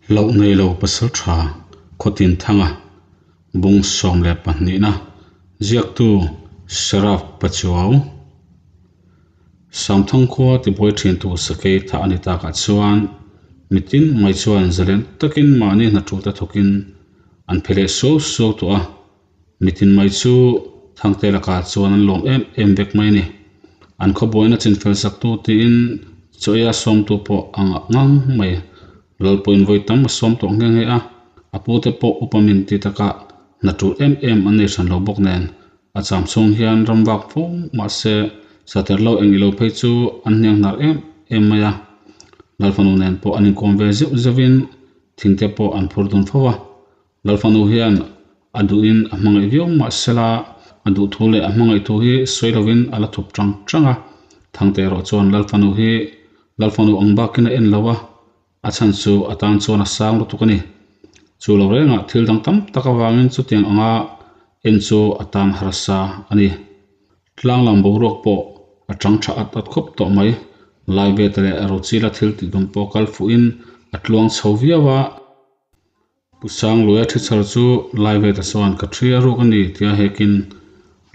Hlauh nei lo pasaltha Khawtin Thanga bung 12na ziaktu Sharaf Pachuau Samthang khua tibuai thintu sakei thah a ni takah chuan mitin mai chuan zalen takin mahni hna tul te thawkin an phe leh suau suau tawh a, mitin mai chu Thangte lakah chuan an lawm em em vek mai a ni. An khawbuaina chinfel saktu tiin chaw eia sawmtu pawh a ngah ngang mai. Lalpuiin vawi tam a sawm tawh nghe nghe a, a pute pawh upa min ti takah hna tul em em an nei hran lo bawk nen a cham chhung hian ram vak fo mahse sater lo eng ilo phei chu an hniang hnar em em mai a. Lalfanu nen pawh an inkawm ve zeuh zeuhin thingte pawh an phur dun fo a. Lalfanu hian a duhin a hmangaih viau mahsela a duh thu leh a hmangaih thu hi sawi lovin a la thup tang tang a. Thangte erawh chuan Lalfanu hi Lalfanu ang bakin a en lo a, a chhan chu a tan chuan a sang lutuk a ni. Chu lo rengah thil dang tam tak avangin chutiang anga en chu a tan harsa a ni. Tlang lam boruak pawh a tang tha at at khawp tawh mai. Laiveta leh Rochila thil tih dum pawh kal fuhin a tluang chho viau a. Pu Sangluaia thichhar chu Laiveta chuan ka thi a ruk a ni tia hekin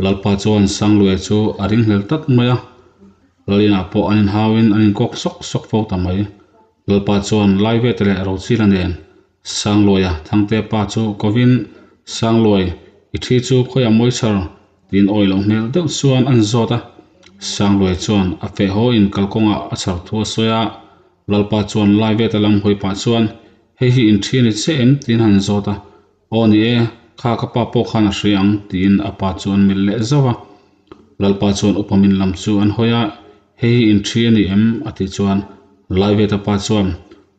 Lalpa chuan Sangluaia chu a ringhlel tak mai a, Lalinah pawh an inhauin an inkawk sawk sawk fo ta mai. Lalpa chuan Laiveta leh Rochila nen Sangluaia Thangte pa chu kovin Sangluai i thi chu khawiah mawi chhar tiin awi loh hmel deuh chuan an zawt a. Sangluaia chuan a feh haw in kalkawngah a chhar thu a sawi a, Lalpa chuan Laiveta lam hawi pah chuan Hei hi in ṭhi a ni che em? tiin han zawt a. Aw ni e, kha ka pa pawh khan a hria ang, tiin a pa chu an melh leh zauh a. Lalpa chuan upa min lam chu an hawi a, Hei hi in ṭhi a ni em? a tih chuan Laiveta pa chuan,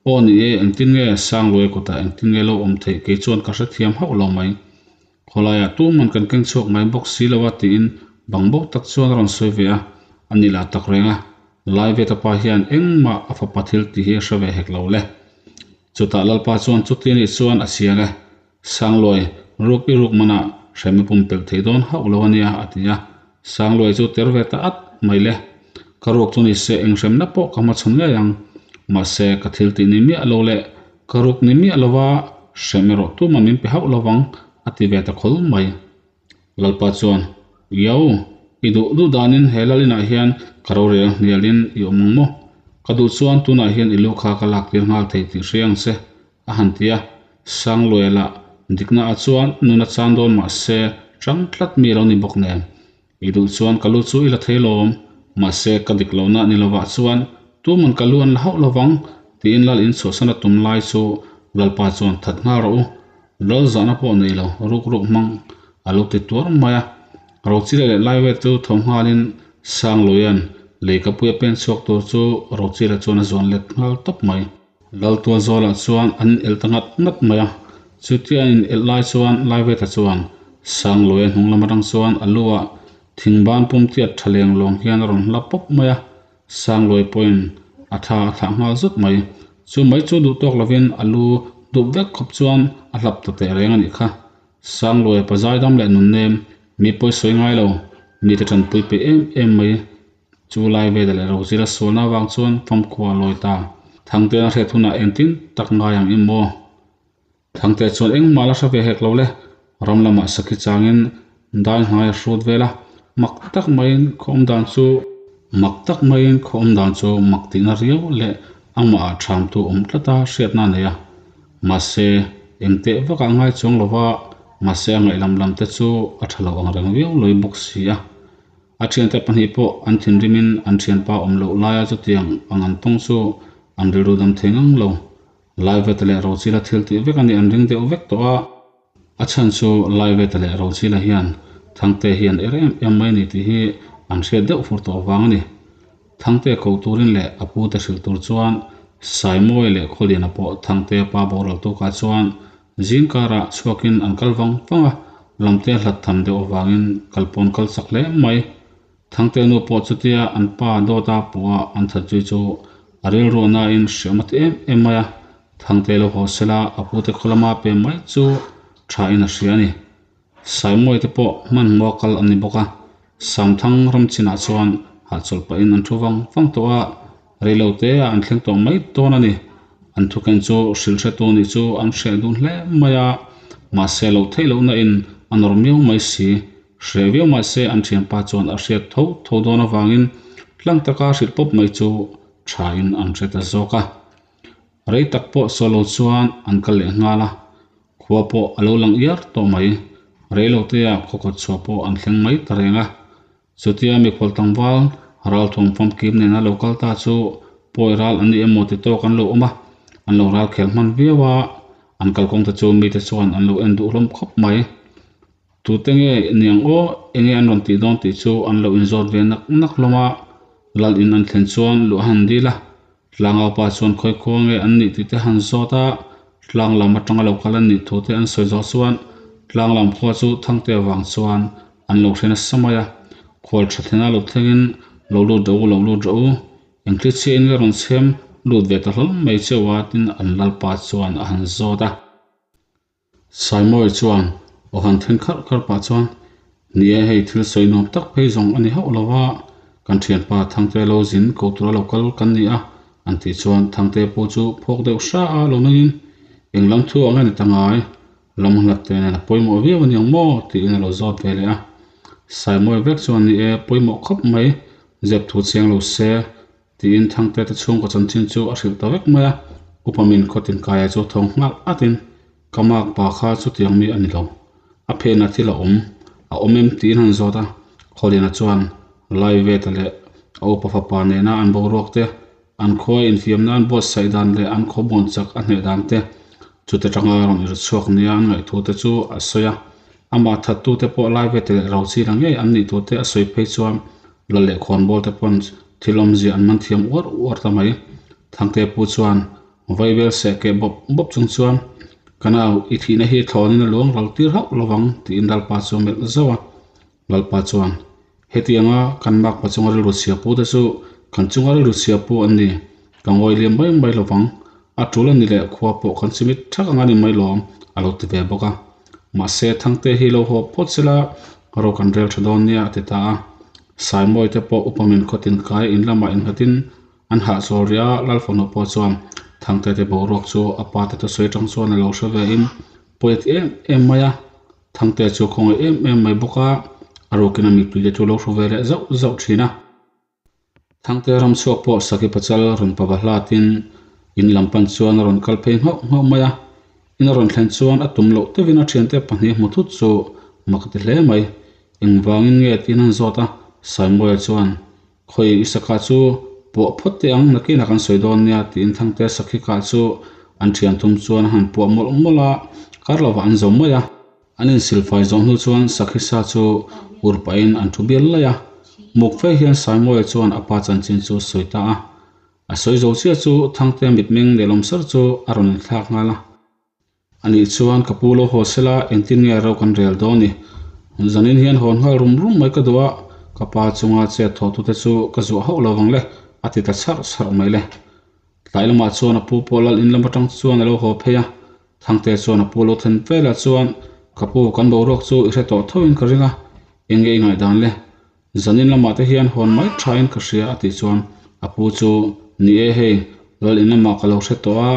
Aw ni e, engtin nge Sangluai kutah engtin nge lo awm theih kei chuan ka hrethiam hauh lo mai. Khawlaiah tuman kan keng chhuak mai bawk si lo a tiin bang bo tak chuan a rawn sawi ve a, a ni lah tak reng a, Laiveta pa hian engmah a fapa thil tih hi a hre ve hek lo le. Chutah Lalpa chuan chuti anih chuan a chiang e, Sangluai, ruk i ruk manah hrem i pumpelh thei dawn hauh lo ania a ti a, Sangluai chu ter ve ta at mai le. Ka ruk chu ni se eng hremna pawh ka hmachhawn ngei ang, mahse ka thil tih ni miah lo le Ka ruk ni miah lova hrem erawh tumah min pe hauh lovang a ti ve ta khawl mai. Lalpa chuan, Iau, i duh duh danin he lal inah hian ka rorel hnialin i awm ang maw? Ka duh chuan tunah hian i lu kha ka lak tir nghal thei tih hria ang che, a han ti a. Sangluaia lah dikna ah chuan nun a chan dawn mahse tang tlat mi lo ni bawk nen. I duh chuan ka lu chu i la thei lawm, mahse ka dik lohna ni lovah chuan tuman ka lu an la hauh lovang, tiin lal in chhuahsan a tum lai chu Lalpa chuan that nghal rawh u, lal zahna pawh nei lo ruk ruk hmang a lo ti tuar mai a. Rochile leh Laivet chu tho nghalin Sangluia'n leikapui a pen chhuak tur chu Rochile chuan a zuan let nghal tawp mai. Laltual zawlah chuan an inelh ta ngat ngat mai a, chutia an inelh lai chuan Laiveta chuan Sangluaia hnung lam atang chuan a lu ah thingban pum tiat tha leng lawng hian a rawn hla pawp mai a, Sangluai pawhin a tha a thlah nghal zut mai. Chu mai chu duh tawk lovin a lu dup vek khawp chuan a hlap ta teh reng a nih kha. Sangluaia pa zaidam leh nunnem, mi pawi sawi ngai lo, mite tanpui peih em em mai. Chu lai vela leh Rozila sualna avang chuan famkhua a lawi ta. Thangtean a hriat hunah engtin tak ngai ang em maw? Thangtea chuan engmah la hre ve hek lo le. Ram lamah sakhi changin dai hnai a hrut vel a, mak tak maiin khaw awm dan chu mak tak maiin khaw awm dan chu mak tihna riau leh amahah thamtu awm tlata hriatna a nei a. Mahse, engteh vakah ngai chuang lova, mahse a ngaihlam lam te chu a tha lo ang reng viau lawih bawk si a. A thiante pahnih pawh an thinrimin an thianpa awm loh laia chutiang ang an tawng chu an rilru dam thei ngang lo. Laiveta leh Rochila thil tih vek a nih an ring deuh vek tawh a. A chhan chu Laiveta leh Rochila hian Thangte hi an er em em mai a ni tih hi an hriat deuh fur tawh vang a ni. Thangte koh turin leh a pute hrilh tur chuan Saimawi leh Khawliana pawh Thangte pa boral tukah chuan Zing karah chhuakin an kal vang vang a, lamte hlat tham deuh avangin kal pawn kal chak hle mai. Thangte nu pawh chutia an pa dawta pawha an that zui chu a rilru nain hriam a ti em em mai a, Thangte lo haw sela a pute khaw lama pem mai chu tha in a hria a ni. Saimawi te pawh hmanhmawh kal an ni bawk a, Samthang ram chinah chuan hahchawlh pahin an thu vang vang tawh a, reilote ah an thleng tawh mai dawn a ni. An thuken chu hrilh hretu nih chu an hreh dun hle mai a, mahse loh theih lohna in a nawr miau mai si. Hreh viau mahse an thianpa chuan a hriat tho tho dawn avangin tlang taka hrilh pawp mai chu tha in an hre ta zawk a. Rei tak pawh saw lo chuan an kal leh nghal a, khua pawh a lo lang iar tawh mai. Rei lo te ah khaw kawt chhuah pawh an thleng mai ta reng a. Chutia mikhual tlangval ralthuam famkim nena lo kal ta chu pawi ral an ni emaw ti tawk an lo awm a, an lo ral khel hman viau a, an kalkawng te chu mite chuan an lo en duh hlawm khawp mai. Tute nge niang aw, enge an rawn tih dawn tih chu an lo inzawt ve nak nak hlawm a, lal in an thlen chuan luh a han dil a, tlangau pa chuan khawi khua nge an nih tih te han zawt a, tlang lam atanga lo kal an nih thu te an sawi zawh chuan tlang lam khua chu Thangte vang chuan an lo hre nasa mai a, khual tha thlena lo thlengin lo lut rawh u, lo lut rawh u, engthli chhiah in nge rawn chhem lut ve ta hlawm mai cheu a tin an lalpa chuan a han zawt a. Saimawia chuan aw han then kharh kharh pah chuan, Ni e, hei thil sawi nuam tak phei zawng a ni hauh lo a, kan thianpa Thangte lo zin ko tura lo kal kan ni a, an tih chuan Thangte pawh chu phawk deuh hra a lo nangin, Eng lam thu ang e ni ta ngai, lam hlat te nen a pawimawh viau a niang maw? tiin a lo zawt ve leh a. Saimawia vek chuan, Ni e, pawimawh khawp mai, zep thu chiang lo se, Tiin Thangte te chhungkaw chanchin chu a hrilh ta vek mai a, Upa min khawtin kaia chu thawng nghal atin ka mak pa kha chutiang mi a ni lo. A phenah thil a awm, a awm em tiin han zawt a, Khawliana chuan Lai Veta leh a upa fapa nena an boruak te, an khua infiamna an buatsaih dan leh an khaw bawn chak a hneh dan te, chute tanga rawn irh chhuak nia an ngaih thu te chu a sawi a. Amah thattute pawh Lai Veta leh Rochila ngei an nih thu te a sawi phei chuan Lal leh Khawnbawl te pawn Thil awmzia an man thiam uar uar ta mai. Thangte pu chuan vaibel seh keh bawp bawp chung chuan, Ka nau, i thihna hi thlawnin a luang ral tir hauh lovang, tiin Lalpa chu a melh zauh a. Lalpa chuan, Hetianga kan makpa chunga rilru chhia pu te chu kan chunga rilru chhia pu an ni. Ka ngawi liam mai mai lovang. A tul a ni leh khua pawh kan chimit thak anga ni mai lawm, a lo ti ve bawk a. Mahse, Thangte hi lo haw phawt sela ro kan rel tha dawn nia a ti ta a. Saimawi te pawh upa min khawtin kai in lamah innghatin an hahchawl rih a, Lalfanu pawh chuan Thangte te boruak chu a pa te thusawi atang chuan a lo hre ve in pawi a ti em em mai a. Thangte chu khawngaih em em mai bawk a, a rukin a mittui te chu lo hru ve leh zauh zauh thin a. Thangte ram chhuak pawh Saki Pachal rawn pa va hlatin in lam pan chuan a rawn kal phei nghauh nghauh mai a. In a rawn thlen chuan a tum loh deuhin a thiante pahnih hmu thut chu mak ti hle mai. Engvangin nge tiin an zawt a, Saimawia chuan, Khawi i saka chu puah phawt teh ang, nakinah kan sawi dawn nia tiin Thangte sakhi kah chu an thian thum chuan a han puah mawlh mawlh a, kar lovah an zo mai a. An insilfai zawh hnu chuan sakhi sa chu ur pahin an thu bial laih a. Muk fe hian Saimawia chuan a pa chanchin chu sawi ta a. A sawi zo chiah chu Thangte mitmeng nelawm sar chu a rawn inthlak nghal a. Anih chuan ka pu lo haw sela engtin nge ro kan rel dawn ni? Zanin hian hawn nghal rum rum mai ka duh a, ka pa chunga chet thawhtute chu ka zuah hauh lo vang le, a ti ta chharh chharh mai le. Tlai lamah chuan a pu pawh lal in lam atang chuan a lo haw phei a, Thangte chuan a pu lo then velah chuan ka pu kan boruak chu i hre tawh tho in ka ring a, eng nge i ngaihdan le? Zanin lamah te hian hawn mai tha in ka hria a tih chuan a pu chu ni e hei lal in lamah ka lo hre tawh a,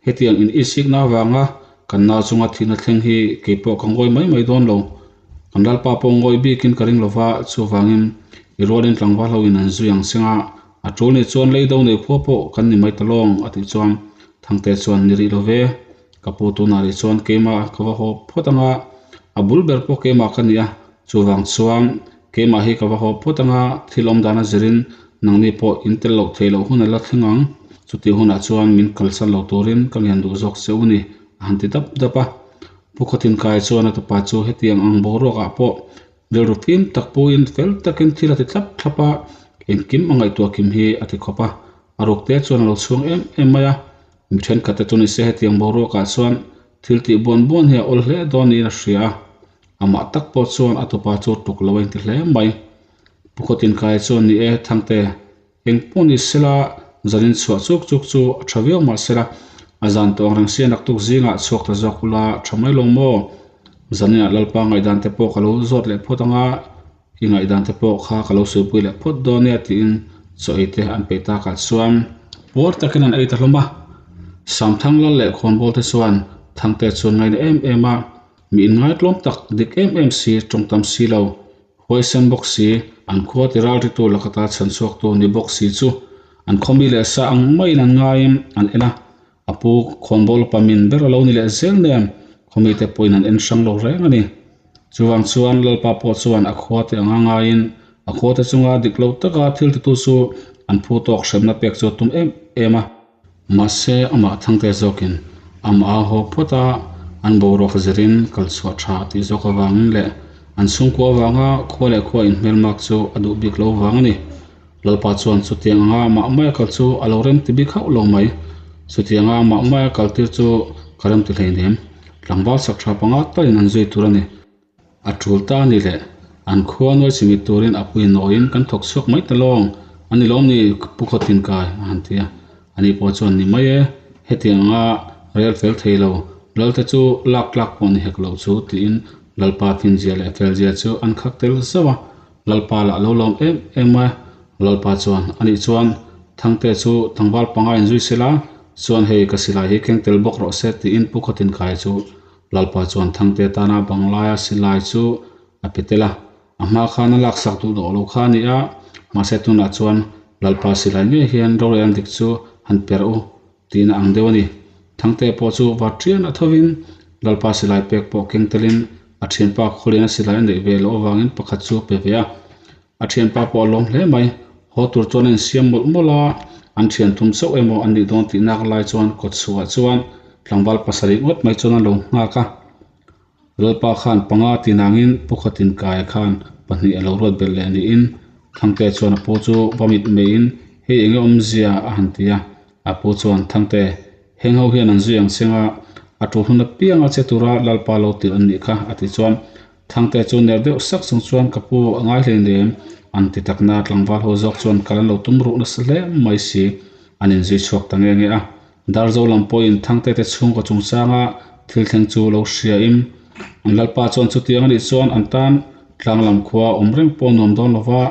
hetiang in isikna avanga kan nau chunga thihna thleng hi keipawh ka ngawi mai mai dawn lo, kan lalpa pawh ngawi bikin ka ring lova chuvangin i rualin tlangval ho in an zui ang seng a, A tul nih chuan lei do nei khua pawh kan ni mai ta lawng a tih chuan Thangte chuan ni rih lo ve, ka pu tunah rih chuan keimah ka va haw phawt anga, a bul ber pawh keimah ka ni a, chuvang chuan keimah hi ka va haw phawt anga thil awm dana zirin nangni pawh in tel loh theih loh hun a la thleng ang, chutih hunah chuan min kalsan lo turin ka ngen duh zawk che u ni a han ti dap dap a. Pu Khawtinkai chuan a tupa chu hetiang ang boruakah pawh Rilru fim tak puiin fel takin thil a ti thlap thlap a, engkim a ngaihtuah kim hi a ti khawp a. A ruk te chuan a lo chhuang em em mai a, mi thenkhat te chu ni se hetiang boruakah chuan thil tih buan buan hi a awl hle dawn niin a hria a. Amah tak pawh chuan a tupa chu tuk lo a inti hle mai. Pu Khawtinkai chuan ni e Thangte, eng pawh ni sela zanin chhuah chuk chuk chu a tha viau mahsela a zan tawh ang reng sia naktuk zingah chhuak ta zawk ula tha mai lo maw? Zaninah Lalpa ngaihdan te pawh ka lo zawt leh phawt anga i ngaihdan te pawh kha ka lo suipui leh phawt dawn nia tiin chaw ei te an peih takah chuan puar takin an ei ta hlawm a. Samthang lal leh khawnbawl te chuan Thangte chuan ngaina em em a, mi inngai tlawm tak dik em em si, tawng tam si lo, huaisen bawk si, an khua ti ralritu lakata chhan chhuaktu ni bawk si chu an khawmi leh sa ang maiin an ngaiin an en a, a pu khawnbawl upa min ber a lo ni leh zel nen khawmi te pawhin an en hrang lo reng a ni. Chuvang chuan Lalpa pawh chuan a khua te anga ngaiin a khua te chunga dik lo taka thil titu chu an phu tawk hremna pek chu a tum em em a. Mahse amah Thangte zawkin amah a haw phawt a, an boruak zirin kal chhuah tha tih zawk avangin leh an chhungkua avanga khua leh khua inhmelmak chu a duh bik lo vang a ni. Lalpa chuan chutiang anga amah maia kal chu a lo rem ti bik hauh lo mai. Chutianga amah maia kal tir chu ka rem ti hleinem. Tlangval sak tha panga talin an zui tur a ni. A tul ta a ni le. An khua nuai chimit turin a pui nawiin kan thawk chhuak mai ta lawng a ni lawm ni Pu Khawtin kai a han ti a. Ani pawh chuan ni mai e, hetiang anga rel fel thei lo Lalte chu lak tlak pawh ni hek loh chu tiin Lalpa finzia leh felzia chu an khak tel zauh a. Lalpa lah lo lawm em em a, Lalpa chuan, Anih chuan Thangte chu tlangval panga inzui sela, chuan hei ka silai hi keng tel bawk rawh se tiin Pu Khawtin Kai chu Lalpa chuan Thangte tana banglaia silai chu a pe tel a, a hma khan a laksak duh loh lo kha a ni a, mahse tunah chuan Lalpa silai ngei hian rorel dik chu han per u tiin a ang deuh a ni. Thangte pawh chu va ṭian a thovin Lalpa silai pek pawh keng telin a ṭhianpa khawlian a silai a neih ve loh avangin pakhat chu a pe ve a. A ṭhianpa pawh a lawm hle mai. Haw tur chuan a insiam mawlh mawlh a, an ṭhian thum chauh emaw an nih dawn tih nak lai chuan kawtchhuah chuan tlangval pasarih ngawt mai chuan a lo nghak a. Lalpa khan panga ti nangin pakhatin kai khan pahnih a lo ruat belh leh niin Thangte chuan a pu chu va mit meiin hei enge awmzia a han ti a, a pu chuan Thangte heng ho hian an zui ang cheng a, a tul hun apianga che tura Lalpa lo tirh an nih kha a ti chuan Thangte chu ner deuh sak chung chuan ka pu a ngai hlei nem an ti takna tlangval ho zawk chuan kal an lo tum ruh nasa hle mai si an inzui chhuak ta nge nge a. Darzo lam pawhin Thangte te chhungkaw chungchanga thil thleng chu lo hriain an Lalpa chuan chutiang a nih chuan an tan tlang lam khua awm reng pawh nuam dawn lova,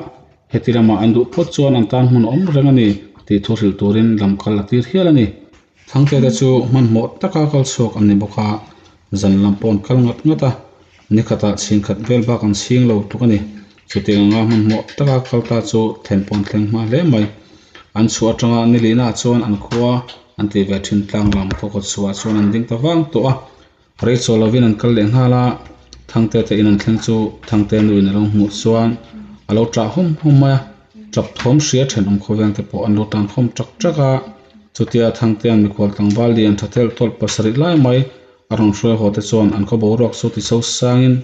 heti lamah an duh phawt chuan an tan hmun awm reng a ni tih thu hrilh turin lam kal a tir hial a ni. Thangte te chu hmanhmawh taka kal chhuak an ni bawk a, zan lam pawh an kal ngat ngat a, nikhatah chhing khat vel bak an chhing lo tluk a ni. Chutiang anga hmanhmawh taka kal ta chu thlen pawh an thleng hma hle mai. An chhuah atanga ni lihnaah chuan an khua an tih ve thin tlang lam kawkawt chhuah chuan an ding ta vang tawh a. Rei chaw lovin an kal leh nghal a, Thangte te in an thleng chu Thangte nuin a lo hmuh chuan a lo ṭah hawm hawm mai a, ṭap thawm hria ṭhenawm khawveng te pawh an lo tan khawm ṭak ṭak a. Chutia Thangtea'n mikhual tlangval lian ṭha thelh tawlh pasarih lai mai a rawn hruai haw te chuan an khaw boruak chu ti chho sangin,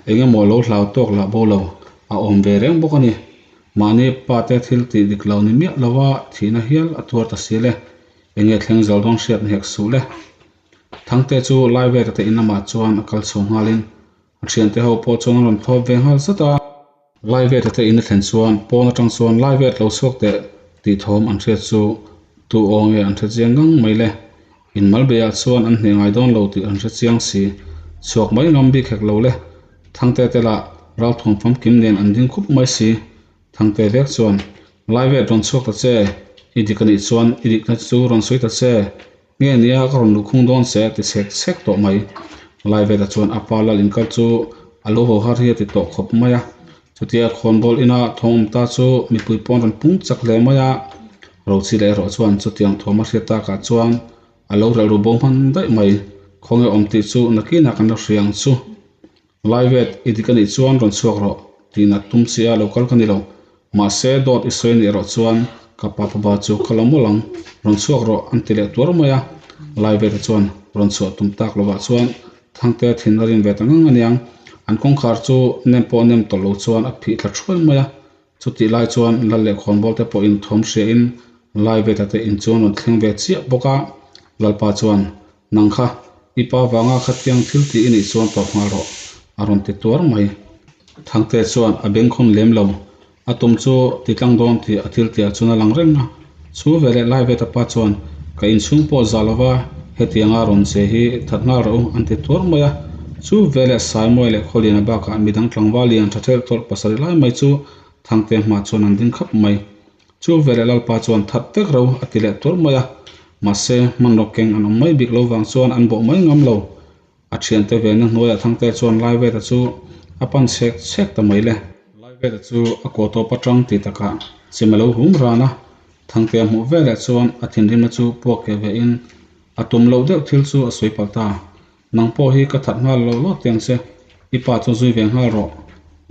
Eng emaw lo hlau tawk lah bo lo, a awm ve reng bawk a ni. Mahni pa te thil tih dik lo ni miah lova thihna hial a tuar ta si le. Enge thleng zal dawn hriat ni hek suh le. Thangte chu lai vel te in lamah chuan a kal chho nghalin a thiante ho pawh chuan a rawn thlawp ve nghal zat a. Lai vel te in a thlen chuan pawn atang chuan lai vel lo chhuak teh tih thawm an hriat chu tu aw nge an hre chiang ngang mai le. Inmalbeiah chuan an hneh ngai dawn lo tih an hre chiang si. Chhuak mai ngam bik hek lo le. Thangte te lah ralthuam famkim nen an ding khup mai si. Thangte vek chuan, Lai vet rawn chhuak ta che, i dik anih chuan i dikna chu rawn sawi ta che. Nge nia ka rawn luhkhung dawn che a ti chhek chhek tawh mai. Lai veta chuan a pa lal inkal chu a lo haw har hi a ti tawh khawp mai a. Chutia khawnbawl ina thawm awm ta chu mipui pawn rawn pung chak hle mai a. Rochi leh erawh chuan chutiang thawm a hriat takah chuan a lo relh ru bo hman daih mai. Khawnge awm tih chu nakinah kan la hria ang chu. Lai vet i dik anih chuan rawn chhuak rawh tiin a tum che a, lo kal ka ni lo. Mahse dawt i sawi anih erawh chuan ka pa pa chu ka la mawlh ang, rawn chhuak rawh an ti leh tuar mai a. Lai veta chuan rawn chhuah tum tak lovah chuan Thangte thin a rin ve ta ngang aniang. An kawngkhar chu nem pawh nem tawh lo chuan a phih thla thuai mai a. Chutih lai chuan Lal leh Khawnbawl te pawh inthawm hriain Lai veta te in chu an rawn thleng ve chiah bawk a. Lalpa chuan, Nang kha, i pa vanga khatiang thil tih i nih chuan tawp nghal rawh, a rawn ti tuar mai. Thangte chuan a bengkhawn lem lo. A tum chu ti tlang dawn tih a thil tihah chuan a lang reng a. Chu veleh Lai veta pa chuan, Ka inchhung pawh za lova hetianga rawn che hi that nghal rawh u, an ti tuar mai a. Chu veleh Saimawi leh Khawliana bakah midang tlangval lian tha thelh tawlh pasarih lai mai chu Thangte hmah chuan an ding khap mai. Chu veleh Lalpa chuan that vek ro a ti leh tuar mai a. Mahse, hmanraw keng an awm mai bik lo vang chuan an bawh mai ngam lo. A thiante venna hnuaiah Thangtea chuan Laiveta chu a pan chhek chhek ta mai le. Laiveta chu a kaw tawp atang ti takah chem a lo hum ran a, Thangtea hmuh veleh chuan a thinrimna chu puak keh ve in a tum loh deuh thil chu a sawi palh ta. Nang pawh hi ka that nghal lo lawt tiang che, i pa chu zui ve nghal rawh.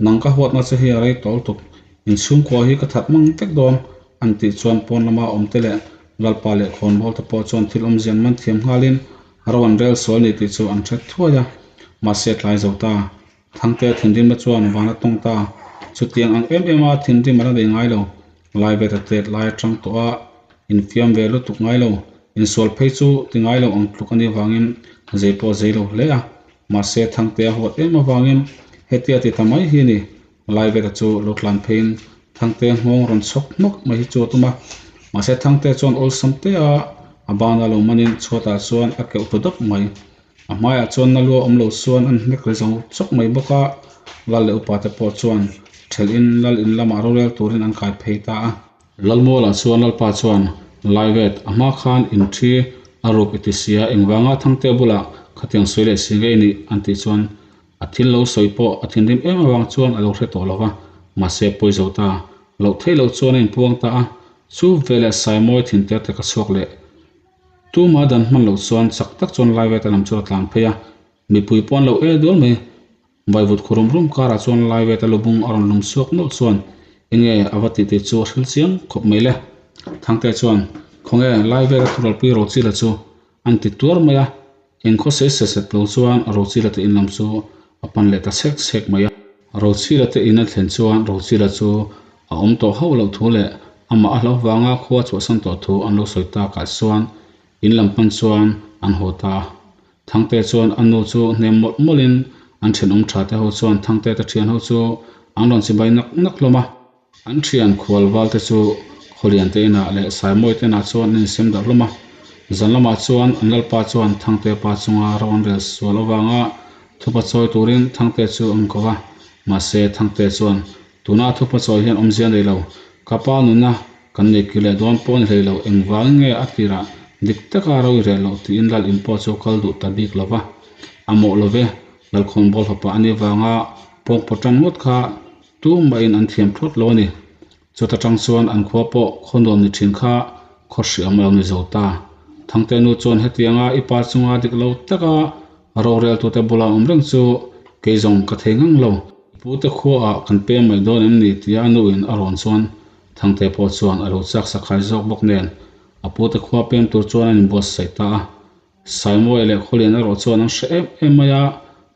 Nang ka huatna che hi a rei tawl tuk, inchhungkua hi ka that mang vek dawn an tih chuan pawn lama awm te leh Lalpa leh khawnbawl te pawh chuan thil awmzian man thiam nghalin ro an rel sual ni tih chu an hre thuai a, mahse tlai zo ta. Thangtea thinrimna chuan van a tawng ta. Chutiang ang em em a thinrim a la nei ngai lo. Lai ve ta tet lai atang tawh a infiam ve lutuk ngai lo. Insual phei chu ti ngai lo ang tluk a nih vangin zei pawh a zei lo hle a. Mahse Thangtea huat em avangin hetia ti ta mai hi a ni. Lai veta chu lo tlan pheiin Thangtea nghawng rawn chhawk hnawk mai hi chu a tum a. Mahse Thangtea chuan awlsam te a a bana lo manin chhuatah chuan a keuh ta dawp mai. A hmaiah chuan na lua awm lo chuan an hnek ri zo chawk mai bawk a, Lal leh upa te pawh chuan thelh in Lal in lamah rorel turin an kai phei ta a. Lalmualah chuan Lalpa chuan Laivet a hma khan in thi a ruk i ti sia engvanga Thangtea bulah khatiang sawi leh si ngei nih an tih chuan A thil lo sawi pawh a thinrim em avang chuan a lo hre tawh lo va, mahse pawi zo ta. Loh theih loh chuan a inpuang ta a, chu veleh Saimawi thin ter te ka chhuak leh. Tuma dan hman loh chuan chak tak chuan Laiveta lam chu a tlan phei a, mipui pawh an lo e dual mai. Vaivut khu rum rum karah chuan Laiveta lubung a rawn lum chhuak nawlh chuan enge a va tih tih chu a hril chiang khawp mai le. Thangte chuan, Khawnge Laiveta thuralpui Rochila chu an ti tuar mai a. Engkhaw se se set lo chuan Rochila te in lam chu a pan leh ta chhek chhek mai a. Rochila te in a thlen chuan Rochila chu a awm tawh hauh loh thu leh amah a hlauh vanga khua chhuahsan tawh thu an lo sawi takah chuan in lam pan chuan an haw ta a. Thangte chuan a nu chu hnem mawlh mawlhin an thenawm tha te ho chuan Thangte te thian ho chu an rawn chibai nak nak hlawm a. An thian khual val te chu Khawlian te inah leh Saimawi te inah chuan an insem darh hlawm a. Zan lamah chuan an lalpa chuan Thangte pa chunga ro an rel sual avanga thupa chawi turin Thangte chu a awm ko va. Mahse Thangte chuan, Tuna thupa chawi hian awmzia nei lo. Ka pa nuna kan nei kir leh dawn pawh a ni hlei lo. Engvang nge a tirah dik taka ro i rel loh tiin lal in pawh chu kal duh ta bik lo va. A mawh lo ve, Lalkhawnbawl fapa a nih vanga pawngpaw tan ngawt kha Tumahin an thiam thlawt lo a ni. Chawt atang chuan an khua pawh khaw nuam ni thin kha khaw hriam a lo ni zo ta. Thangte nu chuan hetianga i pa chunga dik lo taka roreltute bula awm reng chu kei zawng ka thei ngang lo. Pute khuaah kan pem mai dawn em ni tia a nuin a rawn chuan Thangte pawh chuan a lo chak sakhai zawk bawk nen a pute khua pem tur chuan a inbuatsaih ta a. Saimawi leh Khawlian erawh chuan an hre em em mai a,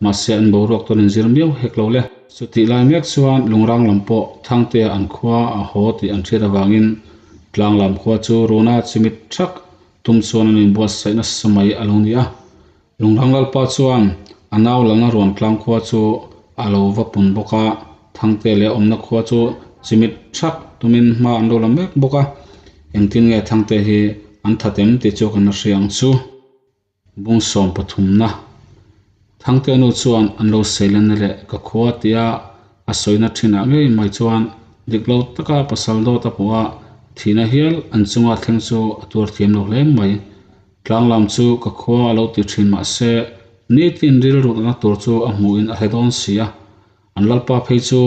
mahse an boruak tawn inzir miau hek lo le. Chutih lai mek chuan Lungrang lam pawh Thangtea an khua a haw tih an hriat avangin tlang lam khua chu runa chimit thak tum chuan an inbuatsaih nasa mai a lo ni a. Lungrang Lalpa chuan a nau lalna ruan tlang khua chu a lo va pun bawk a, Thangtea leh awmna khua chu chimit thak tumin hma an lo la mek bawk a. Engtin nge Thangte hi an that em tih chu kan la hria ang chu. Bung sawm pathumna Thangte nu chuan an lo seilenna leh ka khua tia a sawina thinah ngei mai chuan dik lo taka pasal dawt a hmuh a, thihna hial an chunga thleng chu a tuar thiam lo hle mai. Tlang lam chu ka khua a lo ti thin mahse nitin rilrutna tur chu a hmuhin a hre dawn si a. An lalpa phei chu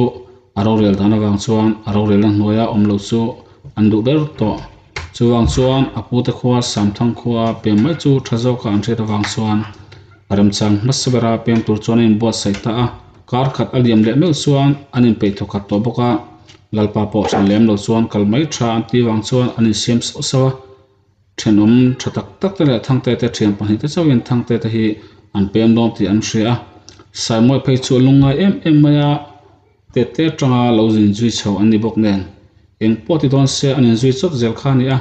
a rorel dan avang chuan a rorelna hnuaia awm lo chu an duh ber tawh. Chuvang chuan a pute khua Samthang khua pem mai chu tha zawka an hriat avang chuan a remchang hmasa bera pem tur chuan a inbuatsaih ta a. Kar khat a liam leh meuh chuan an inpeih thawk khat tawh bawk a, lalpa pawh then lem lo chuan kal mai tha an tih vang chuan an insiam sauh sauh a. Thenawm tha tak tak te leh Thangte te thian pahnih te chauhin Thangte te hi an pem dawn tih an hria a, Saimawi phei chu a lungngai em em mai a, tete atanga lo zin zui chho an ni bawk nen eng pawh ti dawn se an inzui chawt zel kha a ni a,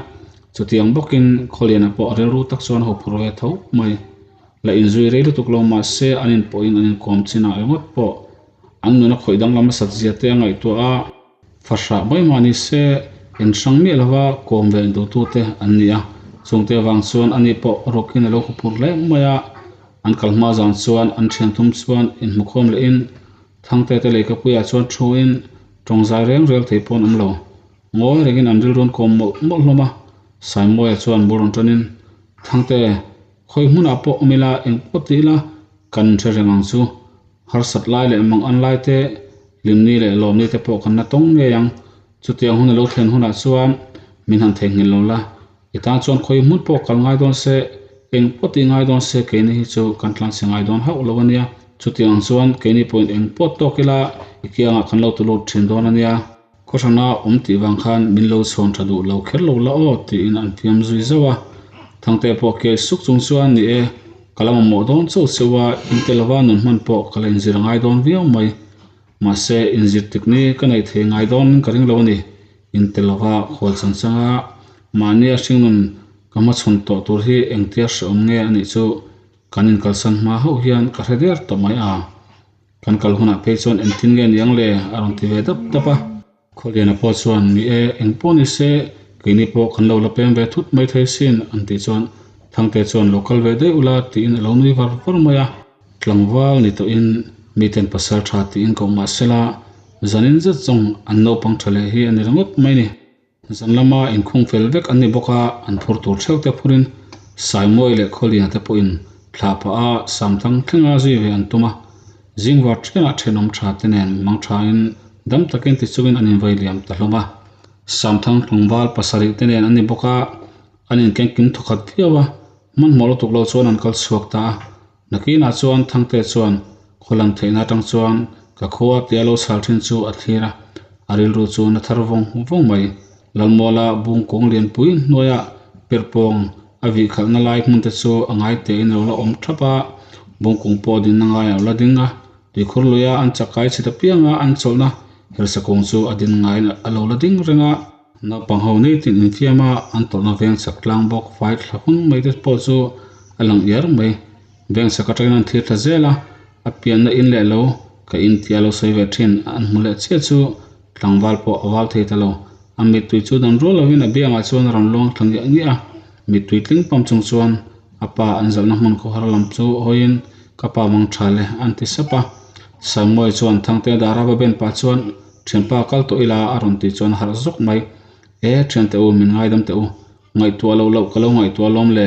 chutiang bawkin Khawliana pawh a rilru tak chuan ho phur ve tho mai. La inzui rei lutuk lo mahse an inpawhin an inkawm chinah ringawt pawh an nuna khawih danglam a sat zia te a ngaihtuah a. Fahrah mai mah ni se, in hrang miah lova kawm ve duhtute an ni a, chungte avang chuan ani pawh rukin a lo hupur hle mai a, an kal hma zan chuan an thian thum chuan inhmukhawm lehin Thangte te lehkhapuiah chuan thuin tawngzai reng rel thei pawh an awm lo. Ngawi rengin an rilru an kawm mawlh mawlh hlawm a, Saimawiah chuan bul rawn tanin. Thangte, khawi hmunah pawh awm ila, eng pawh ti ila, kan hre reng ang chu. Harsat lai leh mang an lai te, hlimni leh lawmni te pawh kan la tawng ngei ang. Chutiang hun a lo thlen hunah chuan min han theihnghilh lo la, i tan chuan khawi hmun pawh kal ngai dawn se, eng pawh tih ngai dawn se keini hi chu kan tlanchhe ngai dawn hauh lo a nia. Chutiang chuan keini pawhin eng pawh tawk ila i kiangah kan lo tu lut thin dawn a nia. Khawhrana awm tih vang khan min lo chhawn tha duh lo kher lo la aw tiin an fiam zui zauh a. Thangte pawh kiai suk chung chuan ni e, ka la mamawh dawn chauh chauh a, inte lova nun hman pawh ka la inzir ngai dawn viau mai. Mahse, inzir tik ni ka neih thei ngai dawn ka ring lo a ni. Inte lova khual chang changa mahnia hringnun ka hmachhawn tawh tur hi engtia hrehawm nge a nih chu kan inkalsan hma hauh hian ka hre der tawh mai a. Kan kal hunah phei chuan engtin nge niang le? a rawn ti ve dap dap a. Khawliana pawh chuan, Ni e, eng pawh ni se, keini pawh kan lo la pem ve thut mai thei sin, an tih chuan Thangte chuan lo kal ve daih ula tiin a lo nui var var mai a. Tlangval ni tawhin miten pasal tha tiin koh mah sela, zanin zet zawng an naupang tha leh hi a ni ringawt mai ni. Zan lama inkhung fel vek an ni bawk a, an phur tur theuh te phurin Saimawi leh Khawliana te pawhin thlah pah a Samthang thlenga zui ve an tum a. Zingvar thianah thenawm tha te nen mang thain dam takin ti chungin an invai liam ta hlawm a. Samthang tlangval pasarih te nen an ni bawk a, an inkengkim thawkhat viau a, hmanhmawh lutuk lo chuan an kal chhuak ta a. Nakinah chuan Thangte chuan khawlam theihna atang chuan ka khua tia lo chhal thin chu a thlir a, a rilru chu na thar vawng vawng mai. Lalmuala bung kawng lianpui hnuaia perhpawng a vih khalhna lai hmun te chu a ngai tein a lo la awm thap a, bung kung pawh dinna ngai a lo la ding a, tuikhur luia an chakai chhit apianga an chawlhna hersa kung chu a din ngaiin a lo la ding reng a. Naupang ho nitin infiam a, an tawlhna veng chak tlang bawk fai thla hun mai te pawh chu a lang iar mai. Veng chak atangin an thlir thla zel a, a pianna in leh lo ka in tih a lo sawi ve thin. An hmu leh chiah chu tlangval pawh a val thei ta lo. A mittui chu dan rual lovin a biangah chuan a rawn luang thla ngiah ngiah a, mittui tling pam chung chuan a pa an zalhna hmun khawhar lam chu hawiin ka pa mang tha le an ti sap a. Samuai chuan Thangte dara va ben pah chuan Thianpa kal tawh ila a rawn tih chuan a harh zawk mai. E thiante u min ngaidam teh u, ngaihtuah loh loh ka lo ngaihtuah alawm le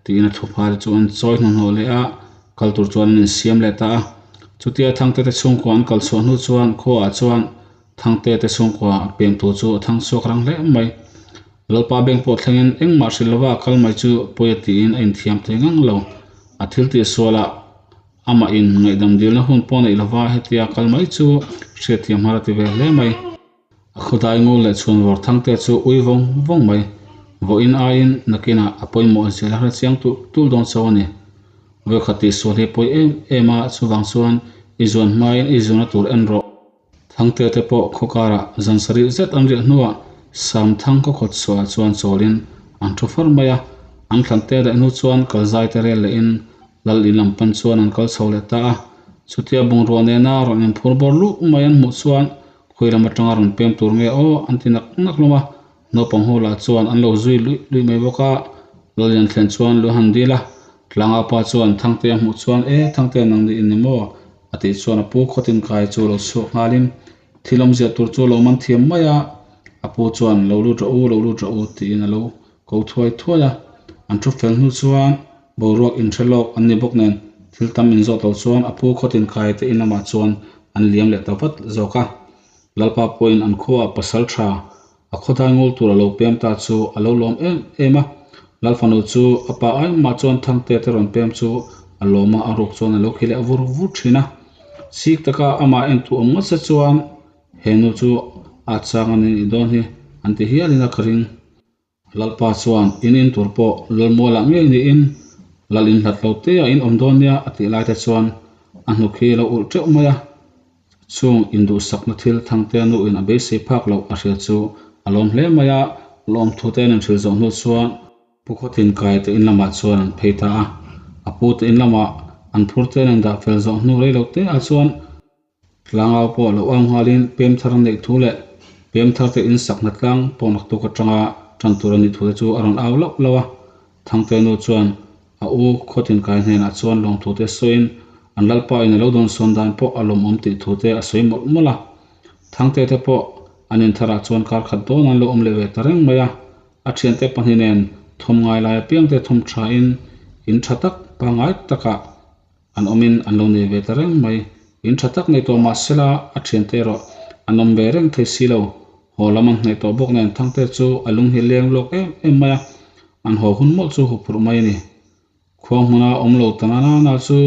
tiin a thuphar chu an chawi hnuhnawh leh a, kal tur chuan an insiam leh ta a. Chutia Thangte te chhungkua an kal chhuah hnu chuan khuaah chuan Thangte te chhungkua a pem tur chu a thang chhuak rang hle mai. Lalpa beng pawh thlengin engmah hrilh lova a kal mai chu pawi a tiin a inthiam thei ngang lo. A thil tih sualah Amah in ngaihdam dilna hun pawh neih lova hetia kal mai chu hriatthiam har a ti ve hle mai. A khawdai ngul leh chhuan vawr thangte chu ui vawng vawng mai. Vawiin aiin nakinah a pawimawh zel a hrechiang tulh tulh dawn chauh a ni. Vawikhat tihsual hi pawi em em a, chuvang chuan i zuan hmain i zuana tur en rawh. Thangte te pawh khaw karah zan sarih zet an riah hnuah Samthang khaw khawt chhuahah chuan chawlin an thu far mai a, an thlan te leh hnu chuan kal zai te rel lehin Lal in lam pan chuan an kal chho leh ta a. Chutia bungrua nena rawn inphur bawr luh mai an hmuh chuan khawi lam atanga rawn pem tur nge aw an ti nak nak hlawm a, naupang ho lah chuan an lo zui luih luih mai bawk a. Lal in an thlen chuan lu han dil a, Tlanga pa chuan Thangte a hmuh chuan e Thangte nang ni in ni maw? A tih chuan a pu khawtin kai chu lo chhuak nghalin thil awmzia tur chu lo man thiam mai a, a pu chuan lo lut rawh u, lo lut rawh u tiin a lo ko thuai thuai a. An thu fel hnu chuan boruak inhre lawk an ni bawk nen thil tam inzawt lo chuan a pu khawtin kai te in lamah chuan an liam leh ta vat zawk a. Lalpa pawhin an khuaah pasal tha A khawdai ngul tur a lo pem ta chu a lo lawm em em a, Lalfanu chu a pa ai mah chuan Thangte te rawn pem chu a lawm a, a ruk chuan a lo khi leh vur vur thin a. Chik taka amah entu awm ngawt se chuan he nu chu a chang a ni dawn hi an ti hialin a ka ring. Lalpa chuan in in tur pawh Lalmualah ngei niin Lal in hlat lo te ah in awm dawn nia a tih lai te chuan a hnuk hi a lo ulh teuh mai a. Chung induhsakna thil Thangtea nuin a beisei phak loh a hria chu a lawm hle mai a, lawmthu te an inhrilh zawh hnu chuan Pu Khawtin kai te in lamah chuan an phei ta a. A pu te in lamah an phur te an indah fel zawh hnu rei lo te ah chuan Tlangau pawh lo au nghalin pem thar an neih thu leh pem thar te in sakna tlang pawh naktuk atanga tan tur a nih thu te chu a rawn au lauh lauh a. Thangte nu chuan a u Khawtin kai hnenah chuan lawngthu te sawiin an lalpa in a lo dawn sawn dan pawh a lawmawm tih thu te a sawi mawlh mawlh a. Thangte te pawh an intharah chuan kar khat dawn an lo awm leh ve ta reng mai a. A thiante pahnih nen Thawm ngai lai apiang te thawm tha in in tha tak pangngai takah an awmin an lo nei ve ta reng mai. In tha tak nei tawh mah sela a thiante erawh an awm ve reng thei si lo. Haw lam an hnaih tawh bawk nen Thangte chu a lung hi leng lawk em em mai a, an haw hun mawlh chu huphurh mai a ni. Khua hmuna awm lo ta na na chu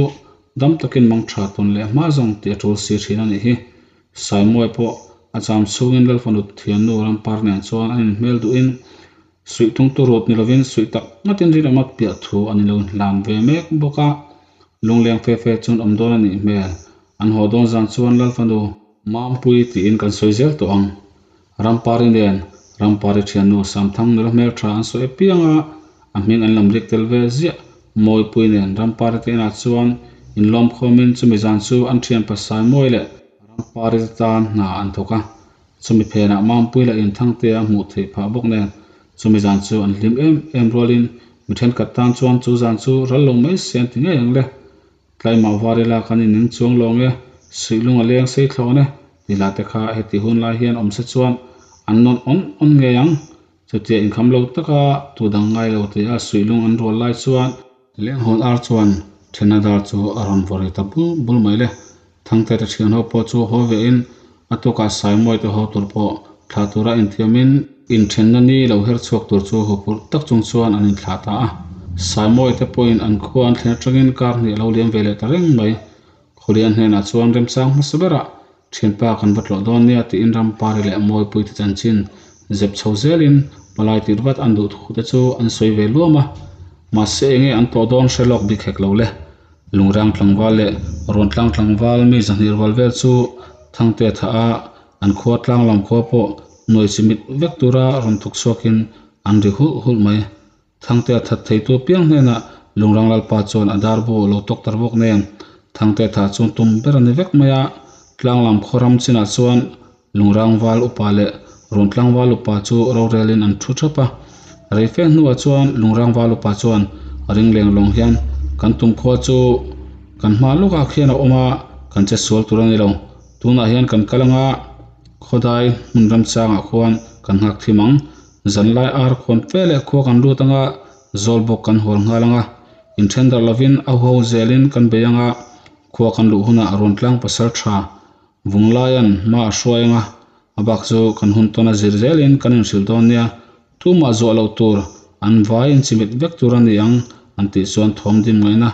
dam takin mang tha tawn leh hma zawng tih a tul si thin a nih hi. Saimawi pawh a cham chhungin Lalfanut thiannu Rampar nen chuan an inhmel duhin suih tung tu rut ni lovin suih tak ngatin rinawm a piah thu an inlo inhlan ve mek bawk a. Lungleng fe fe chuan awm dawn a nih hmel. An haw dawn zan chuan Lalfanu Mampui tiin kan sawi zel tawh ang. Rampari nen Rampari thiannu Samthang nula hmeltha an sawi apiang a, a hming an lam rik tel ve ziah. Mawipui nen Rampari te inah chuan inlawmkhawmin chumi zan chu an thianpa Saimawi leh Rampari te tan hna an thawk a. Chumi phenah Mampui lah inthangte a hmuh theih phah bawk nen chumi zan chu an hlim em em rualin mi thenkhat tan chuan chu zan chu ral lo mai se an ti ngei ang le. Tlaimah var ila kan inning chuang lawng e, suihlung a leng sei thlawn e ti lah te kha heti hun lai hian awm se chuan an nawn awn awn ngei ang. Chutia inkham lo taka tu dang ngai lo tia suihlung an rual lai chuan Lenghawn ar chuan thena dar chu a rawn vaw ri ta bul bul mai le. Thangte te thian ho pawh chu haw ve in a tukah Saimawi te haw tur pawh thlah tura inthiam in inthenna ni lo her chhuak tur chu huphurh tak chung chuan an inthlah ta a. Saimawi te pawhin an khua an thlen atangin kar hnih a lo liam ve leh ta reng mai. Khawlian hnenah chuan remchang hmasa berah Thianpa kan va tlawh dawn nia tiin Rampari leh Mawipui te chanchin zep chho zelin palai tir vat an duh thu te chu an sawi ve luam a. Mahse enge an tawh dawn hre lawk bik hek lo le. Lungrang tlangval leh Ruantlang tlangval mi zahnih rual vel chu Thangte thah a, an khua tlang lam khua pawh nuai chimit vek tura rawn thawk chhuakin an ri hulh hulh mai. Thangte a that theitu piang hnenah Lungrang Lalpa chuan a dar bu lo tawk tar bawk nen Thangte tha chuan tum ber a ni vek mai a, tlanglam khaw ram chinah chuan Lungrang val upa leh Runtlang val upa chu rorelin an thu thap a. Reife hnuah chuan Lungrang val upa chuan ring leng lawng hian kan tum khua chu kan hma lawkah khian a awm a, kan che sual tur a ni lo. Tunah hian kan kal anga khawdai hmun ramchangah khuan kan nghak thim ang. Zanlai ar khawn fe leh khua kan lut anga zawl bawk kan hual nghal anga inthen darh lovin a huho zelin kan bei anga khua kan luh hunah Ruantlang pasal tha Vunglaia'n hma a hruai anga a bak chu kan hun tawn a zir zelin kan inhrilh dawn nia tumah zuah loh tur an vai inchimit vek tur a ni ang an tih chuan thawm dim ngaihna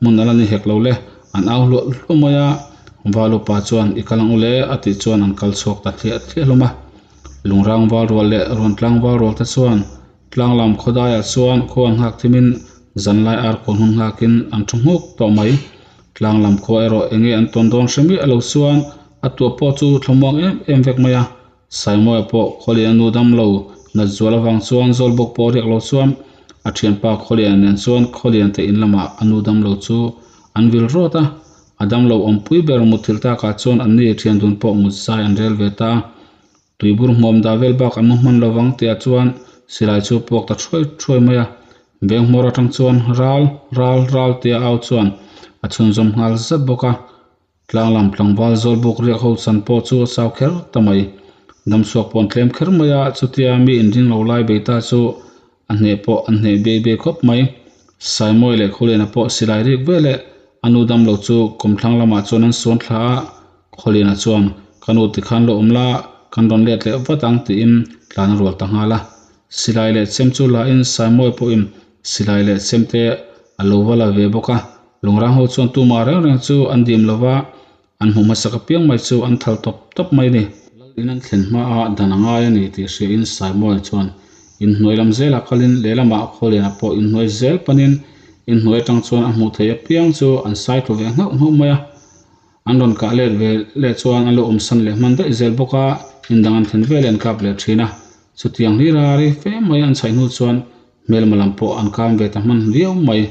hmun a la ni hek lo le an au hluah hluah mai a Valupa chuan i kal ang u le a tih chuan an kal chhuak ta thliah thliah hlawm a. Lungrang val rual leh Ruantlang val rual te chuan tlanglam khawdaiah chuan khua an nghak thimin zanlai ar kawn hun nghakin an thu nghuk tawh mai. Tlanglam khua erawh enge an tawn dawn hre miah lo chuan a tuah pawh chu thlamuang em em vek mai a. Saimawia pawh Khawlian nu dam lo nat zual avang chuan zawl bawk pawh riak lo chuan a thianpa Khawlian nen chuan Khawlian te in lamah a nu dam lo chu an vil rawt a. A dam lo awmpui ber mutthilh takah chuan an ni thian dun pawh mut zai an rel ve ta a. Tuibur hmuam dah vel bak an mu hman lo vang tihah chuan silai chu puak ta thuai thuai mai a. Veng hmawr atang chuan ral, ral, ral tia au chuan a chhunzawm nghal zat bawk a. Tlanglam tlangval zawl buk riak ho chan pawh chu a chau kher ta mai. Damchhuak pawh an tlem kher mai a, chutia mi inring lo lai bei ta chu a hneh pawh an hneh bei bei khawp mai. Saimawi leh Khawliana pawh silai rik ve leh a nu damlo chu kawmthlang lamah chuan an suan thla a, Khawliana chuan, Ka nu tikhan lo awm la, kan rawn let leh vat ang tiin tlan a rual ta nghal a. Silai leh chem chu lahin Saimawi pawhin silai leh chem te a lo va la ve bawk a. Lungrang ho chuan tumah reng reng chu an dim lo va, an hmu hmasak apiang mai chu an thal tawp tawp mai a ni. Lal in an thlen hmaah dan a ngai a ni tih hriain Saimawi chuan inhnuai lam zelah kalin lehlamah Khawliana pawh inhnuai zel panin inhnuai atang chuan a hmuh theih apiang chu an sai tlu ve nghauh nghauh mai a. An rawn kah let ve leh chuan an lo awmsan leh hman daih zel bawk a, indang an thlen veleh an kap leh thin a. Chutiang hlir a ri fe mai an chhaih hnu chuan hmelma lam pawh an kam ve ta hman viau mai.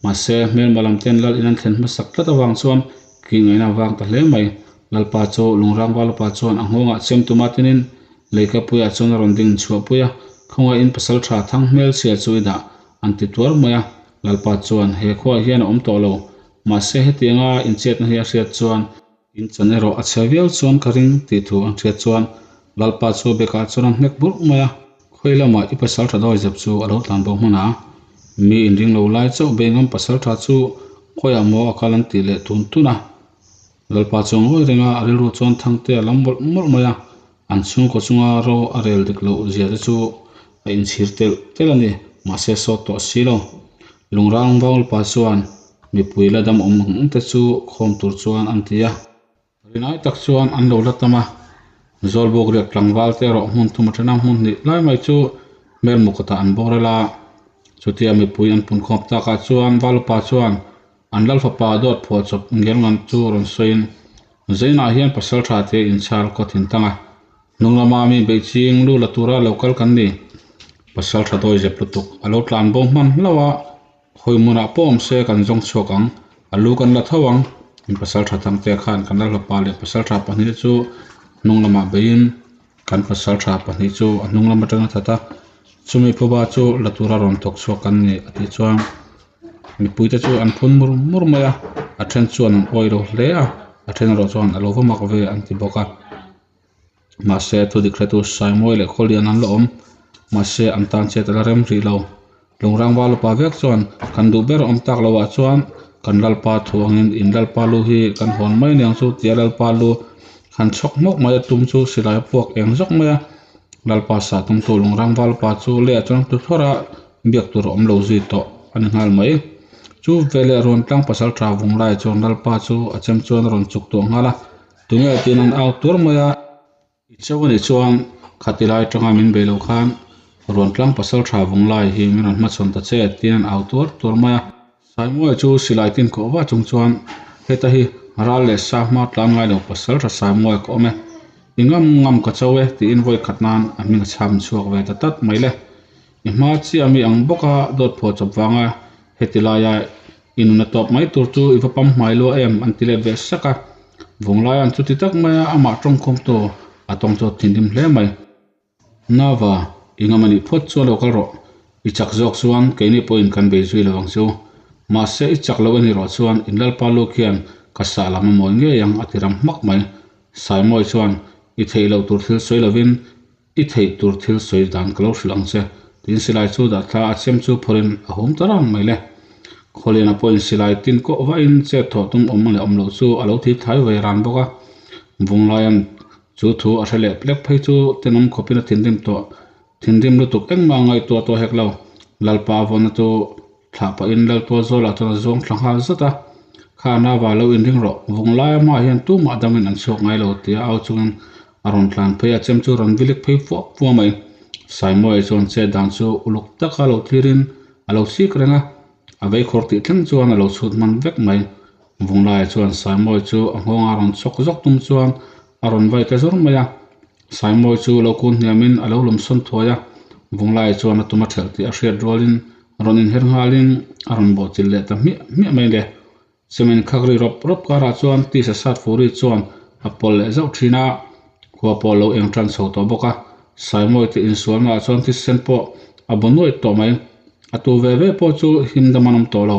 Mahse, hmelma lam ten lal in an thlen hmasak tlat avang chuan ki ngaihna a vang ta hle mai. Lalpa chu Lungrang Valupa chuan a nghawngah chem tuma tinin Leikapuiah chuan a rawn ding chhuahpui a, khawngaihin pasaltha thang hmelchhia chu i dah an ti tuar mai a. Lalpa chuan he khuaah hian a awm tawh lo. Mahse hetianga inchetna hi a hriat chuan in chan erawh a chhe viau chuan ka ring tih thu an hriat chuan Lalpa chu bekah chuan a hnek burh mai a. Khawi lamah i pasaltha dawi zep chu a lo tlan bo hman a, mi inring lo lai chauh Bengam pasaltha chu khawiah maw a kal an tih leh tun tun a. Lalpa chu ngawi reng a, a rilru chuan Thangte a lam mawlh mawlh mai a, an chhungkaw chunga ro a rel dik loh zia te chu a inchhir telh telh a ni, mahse sawt tawh si lo. Lungrang Vaulpa chuan mipui la dam awm ang te chu khawm tur chuan an ti a. Rinai tak chuan an lo la tam a, Zawlbuk riak tlangval te erawh hmun thum atana hmun hnih lai mai chu hmelmu kawtah an bawr el a. Chutia mipui an punkhawm takah chuan Valupa chuan an Lalfapa dawt phuah chawp ngel ngam chu rawn sawiin Zainah hian pasal tha te inchhar kaw thin tang a, hnung lama mi beih ching lu la tura lo kal kan ni. Pasal tha dawi zep lutuk a lo tlan bo hman hlauh a. Khawi hmunah pawh awm se kan zawng chhuak ang, a lu kan la tho ang. In pasaltha Thangtea khan kan Lalhlapa leh pasaltha pahnih chu hnung lamah beiin kan pasaltha pahnih chu a hnung lam atang a that a, chumi phuba chu la tura rawn thawk chhuak kan ni a tih chuan mipuite chu an phun mur mur mai a, a then chuan an awih lo hle a, a then erawh chuan a lo va mak ve an ti bawk a. Mahse thudik hretu Saimawi leh Khawlian an la awm. Mahse an tan chet a la rem rih lo. Lungrang val upa vek chuan kan duh ber awm tak loh ah chuan kan Lalpa thu angin in Lalpa lu hi kan hawn mai aniang chu tia Lalpa lu han chhawk hmawk mai a tum chu silai a puak eng zawk mai a. Lalpa sah tumtu Lungrang val upa chu leh ah chuan tu thawr a biak tur a awm lo zui tawh a ni nghal mai. Chu veleh rawn tlang pasal tha vung lai chuan Lalpa chu a chem chuan a rawn chuk tawh nghal a. Tunge tiin an au tur mai a, i chauh a nih chuan khati lai atanga min bei lo khan ruan tlang pasal tha vung lai hi min rawn hmachhawn ta che tiin an au tuar tuar mai a. Saimuai chu silai tin kawh va chung chuan heta hi ral leh sa hma tlan ngai lo pasal tha Saimuai ka awm e, i ngam ngam ka cho e tiin vawi khat nan a hming a chham chhuak ve ta tlat mai le. I hma chiah mi ang bawka dawt phuah chawp vanga heti laia I nuna tawp mai tur chu i va pam hmai lua em? an ti let ve sak a. Vunglaia'n chuti tak maia amah tawngkhawmtu a tawng chu a thinrim hle mai. Nava, i ngam a nih phawt chuan lo kal rawh. I chak zawk chuan keini pawhin kan bei zui lo ang chu. Mahse i chak lo a nih rawh chuan in Lalpa lu khian ka sah lam a mawi ngei ang a ti ram hmak mai. Saimawi chuan i theih loh tur thil sawi lovin I theih tur thil sawi dan ka lo hrilh ang che, tiin silai chu dah thla a chem chu phawrhin a hum ta rang mai le. Khawliana pawhin silai tin kawh vahin chet thawh tum awm leh awm loh chu a lo thil thlai ve ran bawk a. Vunglaia'n chu thu a hre leh plek phei chu tenawm khawpin a thinrim tawh. Thinrim lutuk engmah ngaihtuah tawh hek lo. Lalpa a vawnna chu Thlah pahin Laltual Zawlah chuan a zawng thla nghal zat a, Kha Nava lo inring rawh, vung lai amah hian tumah dangin an chhuak ngai lo tia au chungin a rawn tlan phei a, chem chu rawn vilik phei fuah fuah mai. Saimawi chuan chet dan chu uluk taka lo thlirin a lo chik reng a, a vei khawr tih thleng chuan a lo chhut hman vek mai. Vunglaiah chuan Saimawi chu a nghawnga rawn chhawk zawk tum chuan a rawn vai ta zawr mai a, Saimawi chu lo kun hniamin a lo lawmsawn thuai a, Vunglaiah chuan a tum a ṭhelh tih a hriat rualin rawn inher nghalin a rawn bawhchilh leh ta hmiah hmiah mai le. Cement khak ri rawp rawp karah chuan tisa sat furi chuan a pawlh leh zauh thin a, khua pawh a lo eng tan chho tawh bawk a, Saimawi te insualnaah chuan thisen pawh a bu nuaih tawh mai. A tu ve ve pawh chu him dam an awm tawh lo.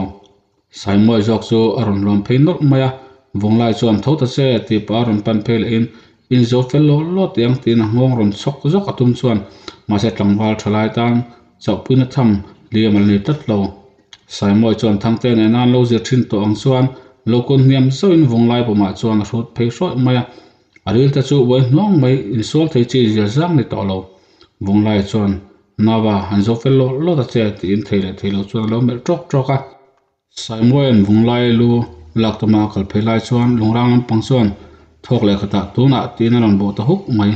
Saimawi zawk chu a rawn lawm phei nawlh mai a, Vunglai chuan tho ta che tih pah a rawn pan phei lehin inzo fel law law tih ang tiin a nghawng rawn chhawk zawk a tum chuan mahse tlangval tha lai tan chauhpuina tham liam a la ni tlat lo. Saimawi chuan Thangte nena an lo zir thin tawh ang chuan lo kun hniam zauhin Vunglai pumah chuan a hrut phei hrawih mai a, a ril te chu uai hnuang mai insual thei chi zir zang ni tawh lo. Vunglai chuan Nava han zo fel lawt lawt a che tiin thei leh thei lo chuan a lo melh tawk tawk a. Saimuaia'n Vunglai lu lak tuma a kal phei lai chuan lungrang lampang chuan thawk leh khatah tunah tiin a rawn bawh ta huk mai.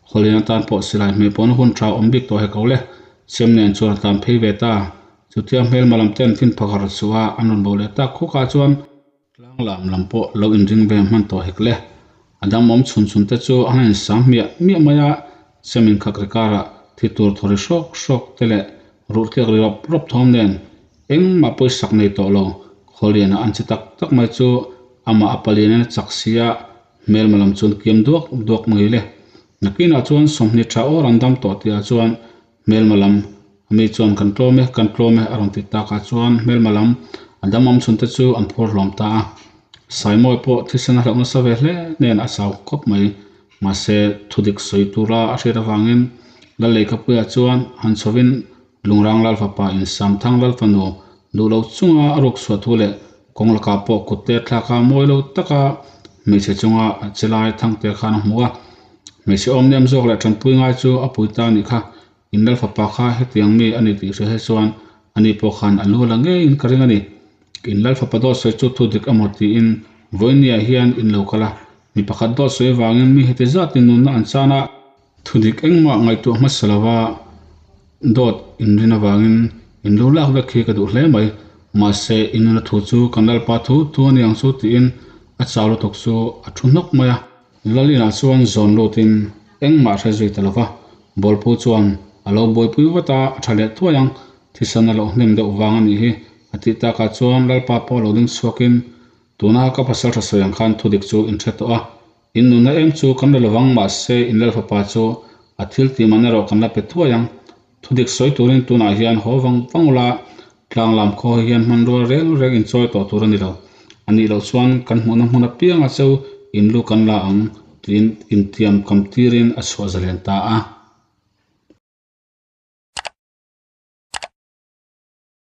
Khawlian atan pawh silai hmeh pawhna hun tha awm bik tawh hek lo le. Chem nen chuan a tlan phei ve ta. Chutia hmelma lam ten fin phakar chhuah a an rawn bawh leh tak khukah chuan Tlang lam lam pawh lo inring ve hman tawh hek le. A dam awm chhun chhun te chu a han insam hmiah hmiah mai a, chem inkhak ri karah thi tur thaw ri hrawk hrawk te leh ruh tliak ri rawp rawp thawm nen engmah pawisak nei tawh lo. Khawliana an che tak tak mai chu amah a palian in a chak si a, hmelma lam chuan kiam duak duak mai le. Nakinah chuan 20 tha awr an dam tawh tihah chuan Hmelma lam a mi chuan kan tlawm e, kan tlawm e a rawn ti takah chuan hmelma lam a dam awm chhun te chu an phur hlawm ta a. Saimawi pawh thisen a hlauh nasa ve hle nen a chau khawp mai. Mahse thudik sawi tura a hriat avangin Lal Leikhapuia chuan han chhovin Lungrang Lal fapa in Samthang Lal fanu duh lo chunga a ruk chhuah thu leh kawng lakah pawh kut te thlak a mawi lo taka hmeichhe chunga a che lai Thangtea khan a hmu a. Hmeichhe awm nem zawk leh tanpui ngai chu a pui ta a nih kha. In Lal fapa kha hetiang mi a ni tih hria hi chuan ani pawh khan a lu la ngeiin ka ring a ni. In Lal fapa dawt sawi chu thu dik emaw tiin vawinia hian in lo kal a, mi pakhat dawt sawi avangin mi heti zatin nunna an chan a. Thu dik engmah ngaihtuah hmasa lova dawt in rin avangin in lo lak vek hi ka duh hle mai. Mahse, in nuna thu chu kan Lalpa thu thu a ni ang chu tiin a chau lutuk chu a thu hnawk mai a. Lal inah chuan zawn lutin engmah hre zui ta lova, Bawlpu chuan a lo buaipui vat a, a tha leh thuai ang, thisen a lo hnem deuh vang a nih hi a tih takah chuan Lalpa pawh a lo ding chhuakin tuna ka pasal tha sawi ang khan thudik chu in hre tawh a, In nunna em chu kan la lovang mahse in lal fapa chu a thil tih man erawh kan la pe thuai ang. Thudik sawi turin tunah hian haw vang vang ula, tlang lam khaw hi hian hmanrua reng reng in chawi tawh tur a ni lo. A nih loh chuan kan hmuhna hmun apianga cheu in lu kan la ang tiin intiam kam tirin a chhuah zalen ta a.